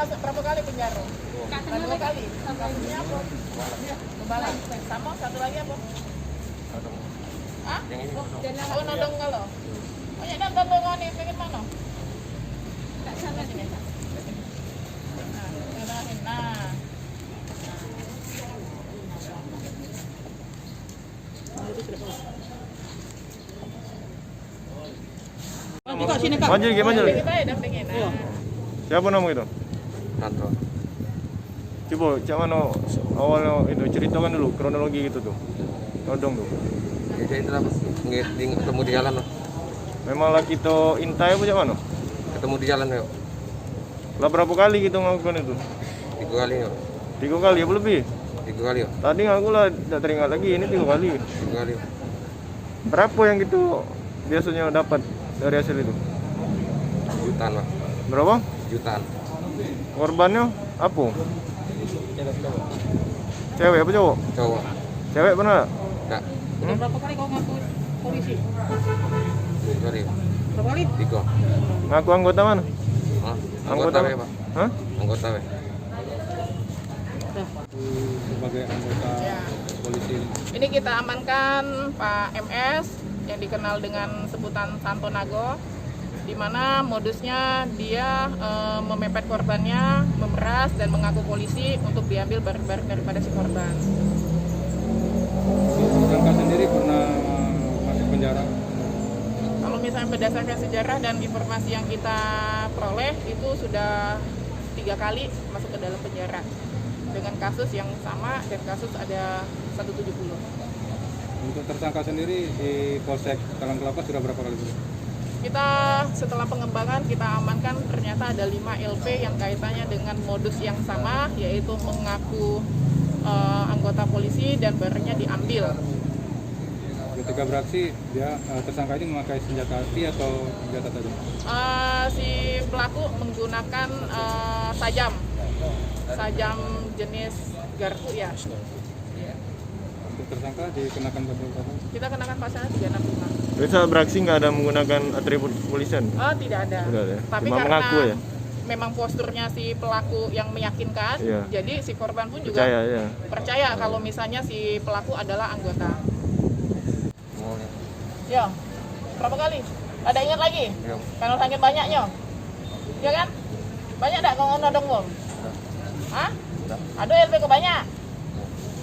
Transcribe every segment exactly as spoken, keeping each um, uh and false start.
Masuk berapa kali penjara? Dua kali. Kasusnya apa? Bebalah. Sama satu lagi apa? Hah? Oh, nodong kalau. Oh, ya, dan tonton ni pengen mana? Nah, nah. Maju dikit, maju dikit. Siapa nama itu? Tanto. Coba, cak mana awal itu, ceritakan dulu kronologi gitu tuh. Nodong tuh. Ya, jadi itulah pas nge-, di-, ketemu di jalan lah. Memang lah kita intai apa cak mana? Ketemu di jalan, yuk. Lah berapa kali kita ngelakukan itu? Tiga kali, yuk. Tiga kali apa lebih? Tiga kali, yuk. Tadi ngaku lah tak teringat lagi, ini tiga kali. Tiga kali. Berapa yang kita biasanya dapat dari hasil itu? Jutaan, Pak. Berapa? Jutaan. Korbannya apa? Cewek apa cowok? Cowok. Cewek benar? Enggak. Hmm? Berapa kali kau ngaku polisi? Tiga kali. Berapa kali? Tiga. Ngaku anggota mana? Hah? Anggota Anggota, apa? Pak. Hah? Anggota, Pak. Sebagai anggota polisi. Ini kita amankan Pak M S yang dikenal dengan sebutan Santo Nago, di mana modusnya dia, eh, memepet korbannya, memeras, dan mengaku polisi untuk diambil barang-barang daripada si korban. Tersangka sendiri pernah masuk penjara? Kalau misalnya berdasarkan sejarah dan informasi yang kita peroleh, itu sudah tiga kali masuk ke dalam penjara dengan kasus yang sama dan kasus ada satu tujuh puluh. Untuk tersangka sendiri di Polsek Talang Kelapa sudah berapa kali? Kita setelah pengembangan, kita amankan ternyata ada lima L P yang kaitannya dengan modus yang sama, yaitu mengaku, eh, anggota polisi dan barangnya diambil. Ketika beraksi, dia, eh, tersangka ini memakai senjata api atau senjata tajam? Eh, si pelaku menggunakan, eh, sajam, sajam jenis garpu, ya. Untuk tersangka dikenakan pasal berapa? Kita kenakan pasal tiga enam lima. Jadi saat beraksi nggak ada menggunakan atribut kepolisian? Oh, tidak ada. Tidak ada. Tapi cuma karena mengaku, ya? Memang posturnya si pelaku yang meyakinkan, iya, jadi si korban pun juga percaya, ya, percaya kalau misalnya si pelaku adalah anggota. Yo, berapa kali? Ada ingat lagi? Yo. Karena saking banyaknya. Ya kan? Banyak dak kau nodong kau? Hah? Ado L P kau banyak?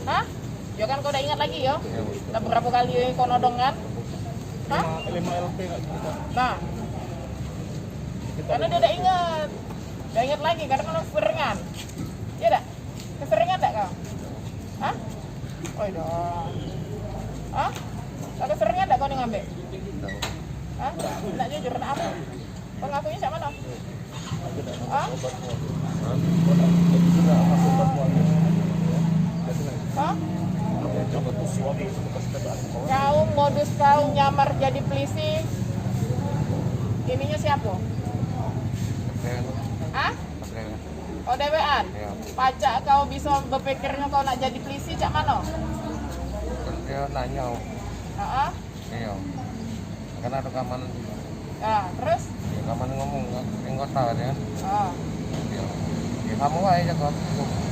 Hah? Ya kan kau dak ingat lagi yo? Dah berapa kali kau nodong kan? Hah? Lima L P kat kita. Nah. Karena dia dak ingat. Dak ingat lagi karena kau seringan. Ya dak? Keseringan dak kau? Hah? Oi dong. Hah? Kau keseringan dak kau ni ngambek? Hah? Nak jujur, nak apa? Kau ngakunya cak mana? Hah? Hah? Kau modus kau nyamar jadi polisi. Ininya siapa? Hah? Oh, dewean? Iyo. Pacak kau bisa bepikirnyo kau nak jadi polisi cak mano? Kan dio nanyo. Heeh. Iyo. Kan ado keamanan jugo. Ya, terus? Ya, keamanan ngomong, anggota kan, ya. Heeh. Iyo. Ya, samo bae cak kau.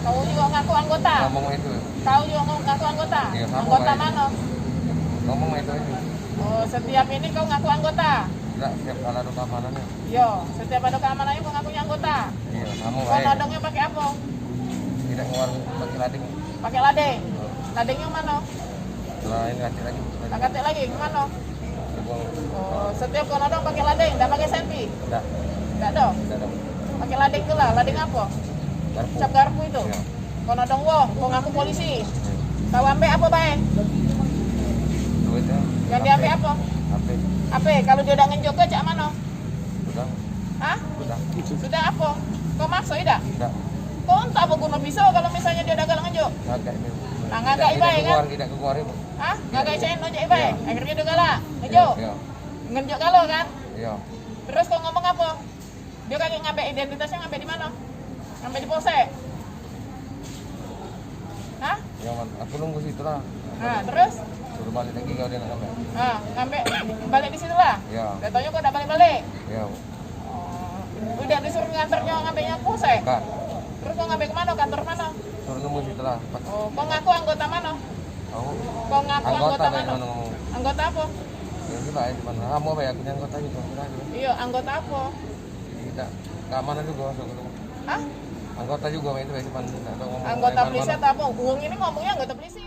Kau jugo ngaku anggota? Ngomong itu. Kau jugo ngaku anggota? Iyo, samo bae. Anggota mano? Ngomong itu aja. Oh, setiap ini kau ngaku anggota? Idak, setiap kali ado keamanannyo. Iyo, setiap ado keamanannyo kau ngakunyo anggota. Iyo, samo bae. Kau nodongnyo pake apo? Idak, ngeluar pake lading. Pake lading? Ladingnyo mano? Lah, ini katik lagi. Lah, katik lagi, ke mano? Dibuang. Oh, setiap kau nodong pake lading, dak pake senti? Idak. Idak ado? Idak ado. Pake lading tu lah, lading apo? Garpu. Cap garpu itu? Iyo. Kau nodong wong, kau ngaku polisi. Kau ambek apo bae? Duit, ya. Yang diambek apo? H P. H P, kalu dio dak ngenjuk kau cak mano? Sudah. Hah? Sudah. Sudah apo? Kau makso idak? Idak. Kau entah apo guno pisau kalu misalnyo dio dak galak ngenjuk? Ngagak ni. Nah, ngagak ibae kan? Idak keluar, idak keluar, ibu. Hah? Ngagak ibae, nonjok ibae. Iyo. Akhirnyo dio galak ngenjuk. Iyo, iyo. Ngenjuk galo kan? Iyo. Terus kau ngomong apo? Dio kagek ngambek identitasnyo, ngambek di mano? Ngambek di polsek? Hah? Ya, man, aku nunggu situ lah. Nah, terus? Suruh balik lagi kalau dia nak ngambek. Ah, ngambek balik di situ lah? Ya. Dah tahunya kau dah balik-balik? Ya. Oh. Udah disuruh nganternya, ngambilnya aku, saya. Enggak. Terus kau ngambil ke mana? Kantor mana? Suruh nemu situ lah. Pas Oh, kau ngaku anggota mana? Aku Kau ngaku anggota anggota, baik mano? Mana ngomong. Anggota apa? Ya, itu lah, ya, cuman lama, baik, aku ni anggota juga, sudah, gitu. Iya, anggota apa? Tidak. Keamanan juga, suruh. Hah? Anggota juga, baik, itu, baik, cuman tidak tahu ngomong. Anggota polisi atau apa? Uang ini ngomongnya anggota polisi.